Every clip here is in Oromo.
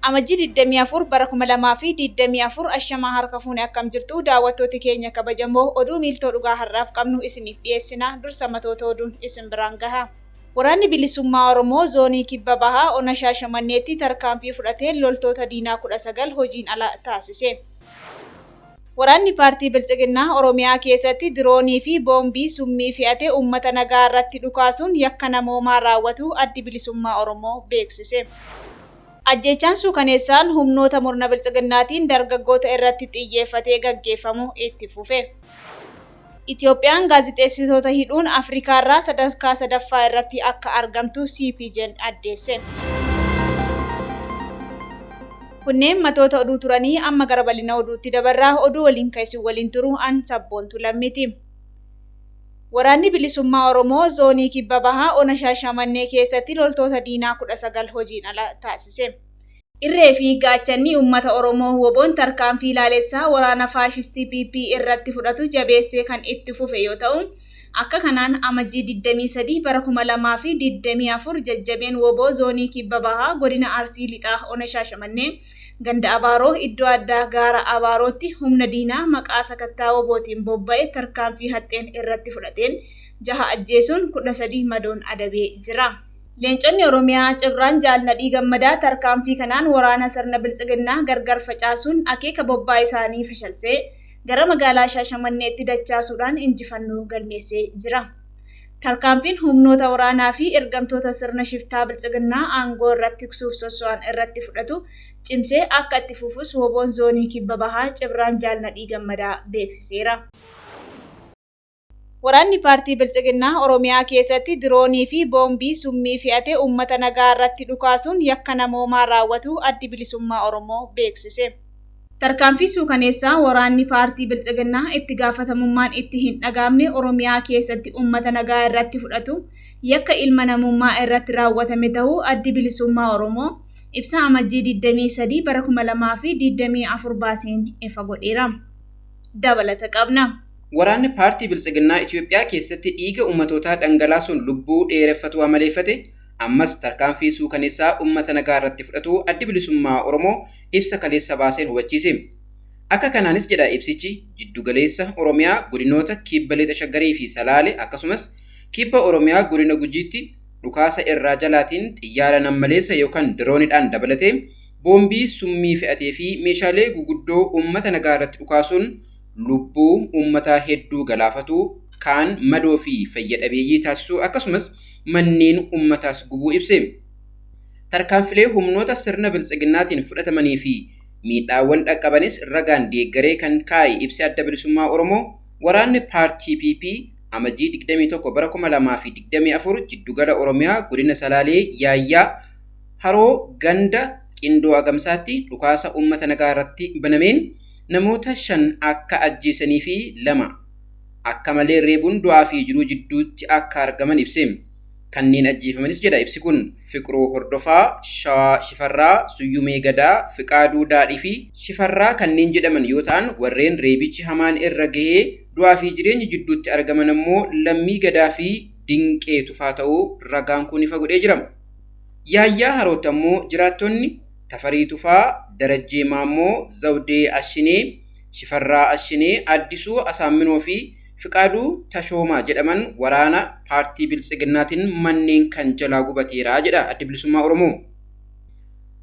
Amajjii 24 bara 2024 ashamaa harka fuune akkam jirtu daawwattooti keenya kabajamoo oduu miiltoo dhugaa har'aaf qabnu isiniif dhiyeessina dursa matoota oduun isin biraan gaha. Waraanni Bilisummaa Oromoo Zoonii Kibba Bahaa Ona Shaashamanneetti tarkaanfii fudhateen loltoota diinaa 19 hojiin ala taasise. Waraanni Paartii Biltsiginnaa Oromiyaa keessatti diroonii fi boombii summii fe'ate uummata nagaa irratti dhukaasuun yakka namoomaa raawwatuu Addi Bilisummaa Oromoo beeksise. Ajjeechaan suukaneessaan humnoota murna Biltsiginnaatiin dargaggoota irratti xiyyeeffatee gaggeeffamu itti fufe. Itoophiyaan gaazexeessitoota hidhuun Afrikaarraa sadarkaa sadaffaa irratti akka argamtu CPJn addeesse. Kunneen matoota oduu turanii amma gara bal'ina oduutti dabarraa oduu waliin kan isin waliin turu an Sabboontuu Lammiiti. Waraanni Bilisummaa Oromoo Zoonii Kibba Bahaa Ona Shaashamannee keessatti loltoota diinaa 19 hojiin ala taasise. Irree fi gaachanni uummata Oromoo WBOn tarkaanfii laalessaa waraana faashistii PP irratti fudhatu jabeessee kan itti fufe yoo ta'u, akka kanaan Amajjii 23 bara 2024 jajjabeen wbo Zoonii Kibba Bahaa Godina Arsii Lixaa Ona Shaashamannee ganda Abaaroo iddoo addaa Gaara Abaarootti humna diinaa maqaa sakattaa WBOtiin bobba'e tarkaanfii haxxeen irratti fudhateen jaha ajjeesuun 13 madoon adabee jira. Leenconni Oromiyaa Cibraan Jaal Nadhii Gammadaa tarkaanfii kanaan waraana sirna Biltsiginnaa gargar facaasuun akeeka bobbaa isaanii fashalsee gara magaalaa Shaashamanneetti dachaasuudhaan injifannoo galmeessee jira. Tarkaanfiin humnoota waraanaa fi ergamtoota sirna shiftaa Biltsiginnaa aangoo irratti tiksuuf sosso'an irratti fudhatu cimsee akka itti fufus WBOn Zoonii Kibba Bahaa Cibraan Jaal Nadhii Gammadaa beeksiseera. Waraanni Paartii Biltsiginnaa Oromiyaa keessatti diroonii fi boombii summii fe'ate uummata nagaa irratti dhukaasuun yakka namoomaa raawwatuu Addi Bilisummaa Oromoo beeksise. Tarkaanfii suukaneessaa waraanni Paartii Biltsiginnaa itti gaafatamummaan itti hin dhaga'amne Oromiyaa keessatti uummata nagaa irratti fudhatu yakka ilma namummaa irratti raawwatame tahuu Addi Bilisummaa Oromoo ibsa Amajjii 23 bara 2024 baaseen ifa godheera. Dabalata qabna. Waraanni Paartii Biltsiginnaa Itoophiyaa keessatti dhiiga ummatootaa dhangalaasuun lubbuu dheereffatuu amaleeffate ammas tarkaanfii suukaneessaa ummata nagaa irratti fudhatuu Addi Bilisummaa Oromoo ibsa kaleessa baaseen hubachiise. Akka kanaanis jedha ibsichi jiddugaleessa Oromiyaa godinoota Kibba Lixa Shaggarii fi Salaale akkasumas Kibba Oromiyaa godina Gujiitti dhukaasa irraa jalaatiin xiyyaara nammaleessa yookaan diroonidhaan dabalatee boombii summii fe'atee fi meeshaalee guguddoo ummata nagaa irratti dhukaasuun lubbuu uummataa hedduu galaafatuu, kaan madoo fi fayya dhabeeyyii taasisuu akkasumas manneen uummataas gubuu ibse. Tarkaanfilee humnoota sirna biltsiginnaatiin fudhatamanii fi miidhaawwan dhaqqabanis ragaan deeggaree kan kaa'e ibsi Adda Bilisummaa Oromoo waraanni paartii PP Amajjii 21 bara 2024 jiddugala Oromiyaa godina Salaalee Yaayyaa Haroo ganda Qindoo Agamsaatti dhukaasa uummata nagaa irratti banameen namoota 5 akka ajjeesanii fi 2 akka malee reebuun du'aa fi jiruu jidduutti akka argaman ibse. Kanneen ajjeefamanis jedha ibsi kun Fiqruu Hordofaa, Shawaa Shifarraa, Suyyumee Gadaa, Fiqaaduu Daadhii fi Shifarraa kanneen jedhaman yoo ta'an warreen reebichi hamaan irra gahee du'aa fi jireenya jidduutti argaman ammoo Lammii Gadaa fi Dinqee Tufaa ta'uu ragaan kun ifa godhee jira. Yaayyaa Harootti ammoo jiraattonni Tafarii Tufaa, Darajjee Maammoo, Zawdee Ashinee, Shifarraa Ashinee, Addisuu Asaamminoo fi Fiqaaduu Tashoomaa jedhaman waraana paartii Biltsiginnaatiin manneen kan jalaa gubateera jedha Addi Bilisummaa Oromoo.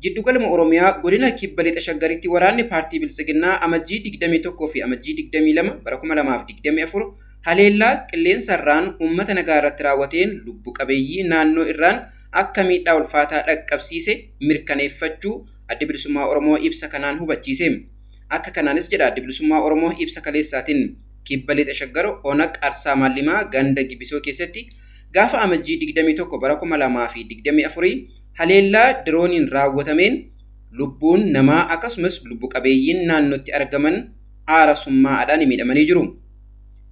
Jiddugaluma Oromiyaa godina Kibba Lixa Shaggaritti waraanni paartii Biltsiginnaa Amajjii 21 fi Amajjii 22 bara 2024 haleellaa qilleensarraan uummata nagaa irratti raawwateen lubbu qabeeyyii naannoo irraan akka miidhaa ulfaataa dhaqqabsiise mirkaneeffachuu Addi Bilisummaa Oromoo ibsa kanaan hubachiise. Akka kanaanis jedha Addi Bilisummaa Oromoo ibsa kaleessaatiin Kibba Lixa Shaggar Ona Qarsaa Maallimaa ganda Gibisoo keessatti gaafa Amajjii 21 bara 2024 haleellaa dirooniin raawwatameen lubbuun namaa akkasumas lubbu qabeeyyiin naannootti argaman aara summaa'aadhaan miidhamanii jiru.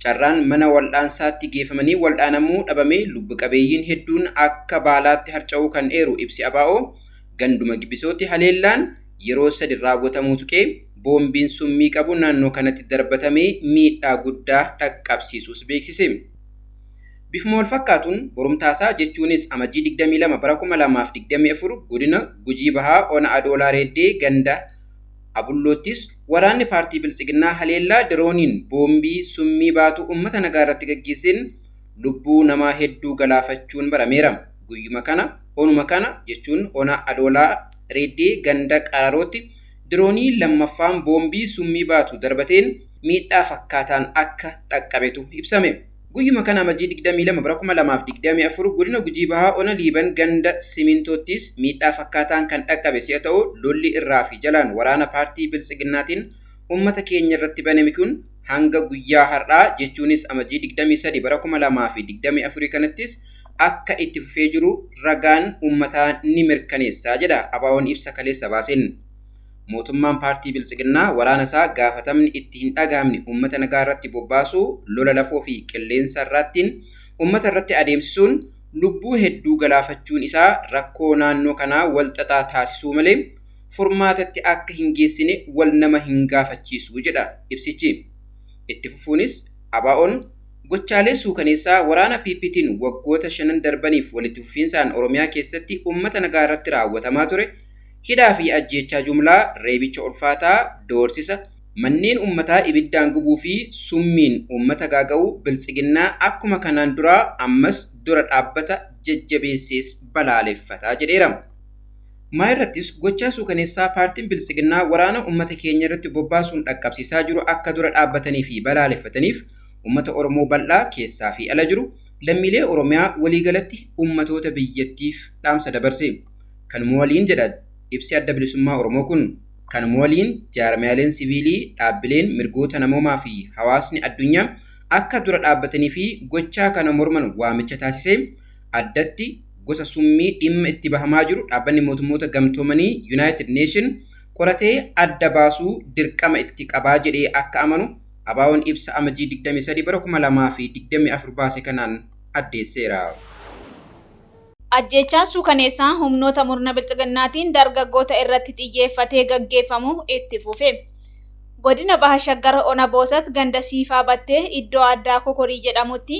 Carraan mana waldhaansaatti geefamanii waldhaanamuu dhabamee lubbu qabeeyyiin hedduun akka baalaatti harca'uu kan eeru ibsi ABO, ganduma Gibisootti haleellaan yeroo sadi raawwatamuu tuqee, boombiin summii qabu naannoo kanatti darbatamee miidhaa guddaa dhaqqabsiisuus beeksise. Bifuma wal fakkaatuun borumtaasaa jechuunis Amajjii 22 bara 2024 godina Gujii Bahaa Ona Adoolaa Reeddee ganda Abulloottis waraanni paartii Biltsiginnaa haleellaa dirooniin boombii summii baatu uummata nagaa irratti gaggeesseen lubbuu namaa hedduu galaafachuun barameera. Guyyuma kana onuma kana jechuun ona Adoolaa Reeddee ganda Qararootti diroonii lammaffaan boombii summii baatu darbateen miidhaa fakkaataan akka dhaqqabetu ibsame. Guyyuma kana Amajjii 22 bara 2024 godina Gujii Bahaa Ona Liiban ganda Simintoottis miidhaa fakkaataan kan dhaqqabe si'a ta'u, lolli irraa fi jalaan waraana paartii Biltsiginnaatiin uummata keenya irratti baname kun hanga guyyaa har'aa jechuunis Amajjii 23 bara 2024 kanattis akka itti fufee jiru ragaan uummataa ni mirkaneessaa jedha ABO'n ibsa kaleessa baaseen. Mootummaan paartii Biltsiginnaa waraana isaa gaafatamni itti hin dhagahamne uummata nagaa irratti bobbaasuu, lola lafoo fi qilleensa irrattiin uummata irratti adeemsisuun lubbuu hedduu galaafachuun isaa rakkoo naannoo kanaa wal xaxaa taasisuu malee furmaatatti akka hin geessine wal nama hin gaafachiisu jedha ibsichi. Itti fufuunis ABO'n gochaalee suukaneessaa waraana PPT'n waggoota shanan darbaniif walitti fufiinsaan Oromiyaa keessatti uummata nagaa irratti raawwatamaa ture, hidhaa fi ajjeechaa jumlaa, reebicha ulfaataa, doorsisa, manneen uummataa ibiddaan gubuu fi summiin uummata gaaga'uu Biltsiginnaa akkuma kanaan duraa ammas dura dhaabbata jajjabeessees balaaleffataa jedheera. Maa irrattis gochaa suukaneessaa paartiin Biltsiginnaa waraana uummata keenya irratti bobbaasuun dhaqqabsiisaa jiru akka dura dhaabbatanii fi balaaleffataniif uummata Oromoo bal'aa keessaa fi ala jiru lammiilee Oromiyaa waliigalatti uummatoota biyyattiif dhaamsa dabarse. Kanuma waliin jedha ibsi Adda Bilisummaa Oromoo kun, kanuma waliin jaarmiyaaleen siviilii, dhaabbileen mirgoota namoomaa fi hawaasni addunyaa akka dura dhaabbatanii fi gochaa kana morman waamicha taasisee, addatti gosa summii dhimma itti bahamaa jiru dhaabbanni mootummoota gamtoomanii United Nation qoratee adda baasuu dirqama itti qabaa jedhee akka amanu ABO'n ibsa Amajjii 23 bara 2024 baase kanaan addeesseera. Ajjeechaa suukaneessaa humnoota murna Biltsiginnaatiin dargaggoota irratti xiyyeeffatee gaggeeffamu itti fufe. Godina Baha Shaggar Ona Boosat ganda Siifaa Battee iddoo addaa Kokorii jedhamutti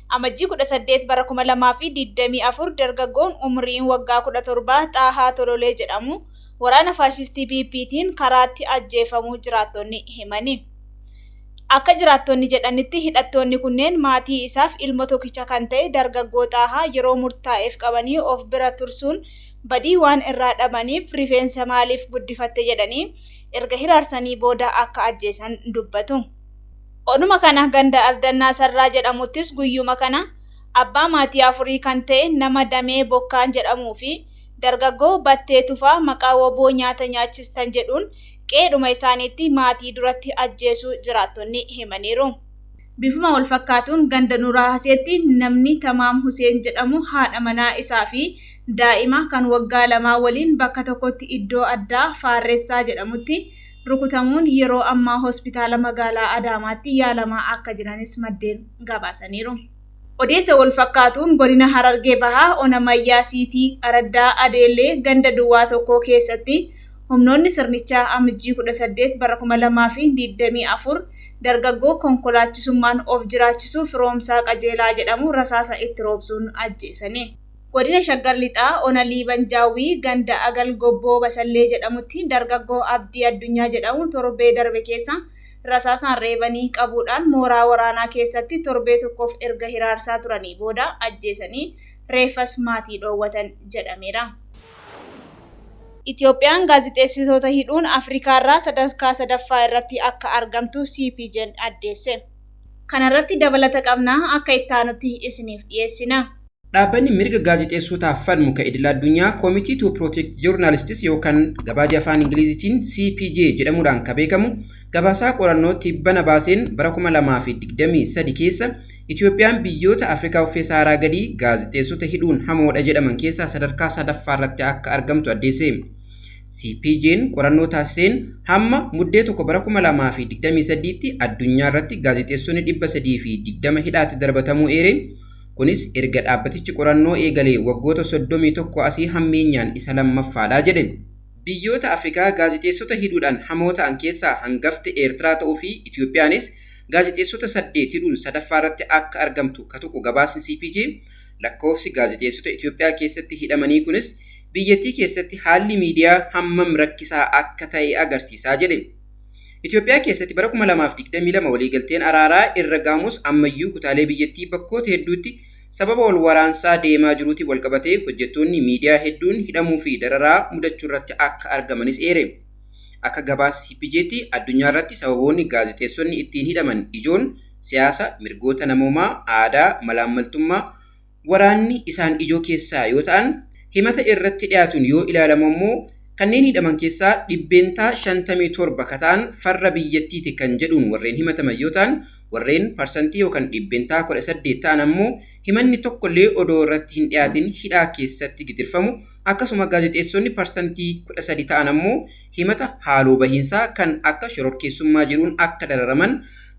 Amajjii 18 bara 2024 dargaggoon umriin waggaa 17 Xaahaa Tololee jedhamu waraana faashistii PPtiin karaatti ajjeefamuu jiraattonni himani. Akka jiraattonni jedhanitti hidhattoonni kunneen maatii isaaf ilma tokkicha kan ta'e dargaggoo Xaahaa yeroo murtaa'eef qabanii of bira tursuun badii waan irraa dhabaniif rifeensa maaliif guddifatte jedhanii erga hiraarsanii booda akka ajjeesan dubbatu. Onuma kana ganda Ardannaa Sarraa jedhamuttis guyyuma kana abbaa maatii afurii kan ta'e nama Damee Bokkaan jedhamuu fi dargaggoo Battee Tufaa maqaa woboo nyaata nyaachistan jedhuun qe'eedhuma isaaniitti maatii duratti ajjeesuu jiraattonni himaniiru. Bifuma wal fakkaatuun ganda Nuraa Haseetti namni Tamaam Huseen jedhamu haadha manaa isaa fi daa'ima kan waggaa 2 waliin bakka tokkotti iddoo addaa Faarressaa jedhamutti rukutamuun yeroo ammaa hospitaala magaalaa Adaamaatti yaalamaa akka jiranis maddeen gabaasaniiru. Odeessa wal fakkaatuun godina Harargee Bahaa Ona Mayyaa Siitii Araddaa Adeellee ganda duwwaa tokkoo keessatti humnoonni sirnichaa Amajjii 18 bara 2024 dargaggoo konkolaachisummaan of jiraachisu Firoomsaa Qajeelaa jedhamu rasaasa itti roobsuun ajjeesani. Godina Shaggar Lixaa Ona Liiban Jaawwii ganda Agal Gobboo Basallee jedhamutti dargaggoo Abdii Addunyaa jedhamu torbee darbe keessa rasaasaan reebanii qabuudhaan mooraa waraanaa keessatti torbee tokkoof erga hiraarsaa turanii booda ajjeesanii reeffas maatii dhoowwatan jedhameera. Itoophiyaan gaazexeessitoota hidhuun Afrikaarraa sadarkaa sadaffaa irratti akka argamtu CPJn addeesse. Kanarratti dabalata qabna, akka ittaanutti isiniif dhiyeessina. Dhaabbanni mirga gaazexeessotaaf falmu kan idil addunyaa Committee to Protect Journalists yookaan gabaajii afaan Ingiliziitiin CPJ jedhamuudhaan kan beekamu gabaasaa qorannoo tibbana baaseen bara 2023 keessa Itoophiyaan biyyoota Afrikaa uffee Saaraa gadii gaazexeessota hidhuun hamoodha jedhaman keessaa sadarkaa sadaffaa irratti akka argamtu addeesse. CPJ'n qorannoo taasiseen hamma Muddee 1 bara 2023tti addunyaa irratti gaazexeessonni 320 hidhaatti darbatamuu eere. Kunis erga dhaabbatichi qorannoo eegalee waggoota 31 asii hammeenyaan isa lammaffaadha jedhe. Biyyoota Afrikaa gaazexeessota hidhuudhaan hamoo ta'an keessaa hangafti Eertiraa ta'uu fi Itoophiyaanis gaazexeessota 8 hidhuun sadaffaa irratti akka argamtu ka tuqu gabaasni CPJ, lakkoofsi gaazexeessota Itoophiyaa keessatti hidhamanii kunis biyyattii keessatti haalli miidiyaa hammam rakkisaa akka ta'e agarsiisaa jedhe. Itoophiyaa keessatti bara 2022 waliigalteen araaraa irra gahamus ammayyuu kutaalee biyyattii bakkoota hedduutti sababa wal waraansaa deemaa jiruutti walqabatee hojjettoonni miidiyaa hedduun hidhamuu fi dararaa mudachuu irratti akka argamanis eere. Akka gabaasa CPJtti addunyaa irratti sababoonni gaazexeessonni ittiin hidhaman ijoon siyaasa, mirgoota namoomaa, aadaa, malaammaltummaa, waraanni isaan ijoo keessaa yoo ta'an, himata irratti dhiyaatuun yoo ilaalamu ammoo kanneen hidhaman keessaa 57% ka ta'an farra biyyattiiti kan jedhuun warreen himataman yoo ta'an, warreen parsantii yookaan 18% ta'an ammoo himanni tokkollee odoo irratti hin dhiyaatin hidhaa keessatti gidirfamu. Akkasuma gaazexeessonni 13% ta'an ammoo himata haaloo bahiinsaa kan akka shororkeessummaa jiruun akka dararaman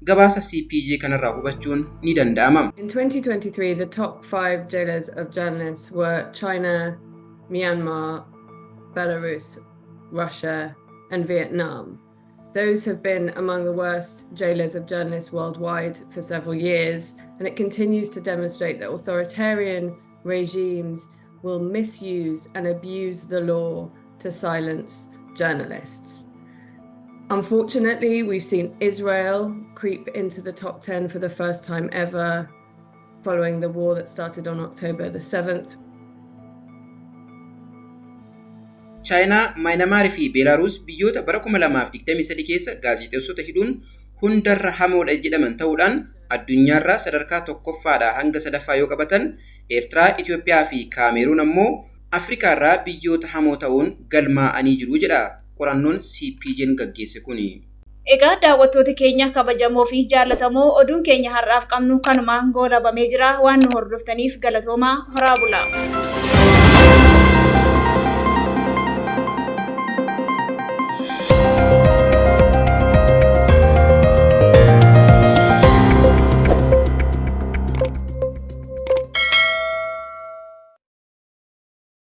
gabaasa CPJ kanarraa hubachuun ni danda'ama. In 2023, the top five jailers of journalists were China, Myanmar, Belarus, Russia, and Vietnam. Those have been among the worst jailers of journalists worldwide for several years, and it continues to demonstrate that authoritarian regimes will misuse and abuse the law to silence journalists. Unfortunately, we've seen Israel creep into the top 10 for the first time ever following the war that started on October the 7th. Chaayinaa, Maayinamaarii fi Beelaaruus biyyoota bara 2023 keessa gaazexeessota hidhuun hundarra hamoodha jedhaman ta'uudhaan addunyaarraa sadarkaa tokkoffaadhaa hanga sadaffaa yoo qabatan, Eertiraa, Itoophiyaa fi Kaameruun ammoo Afrikaarraa biyyoota hamoo ta'uun galmaa'anii jiru jedha qorannoon CPJ'n gaggeesse kuni. Egaa daawwattoota keenya kabajamoo fi jaallatamoo, oduun keenya har'aaf qabnu kanumaan goolabamee jira. Waan nu hordoftaniif galatoomaa, horaa bulaa.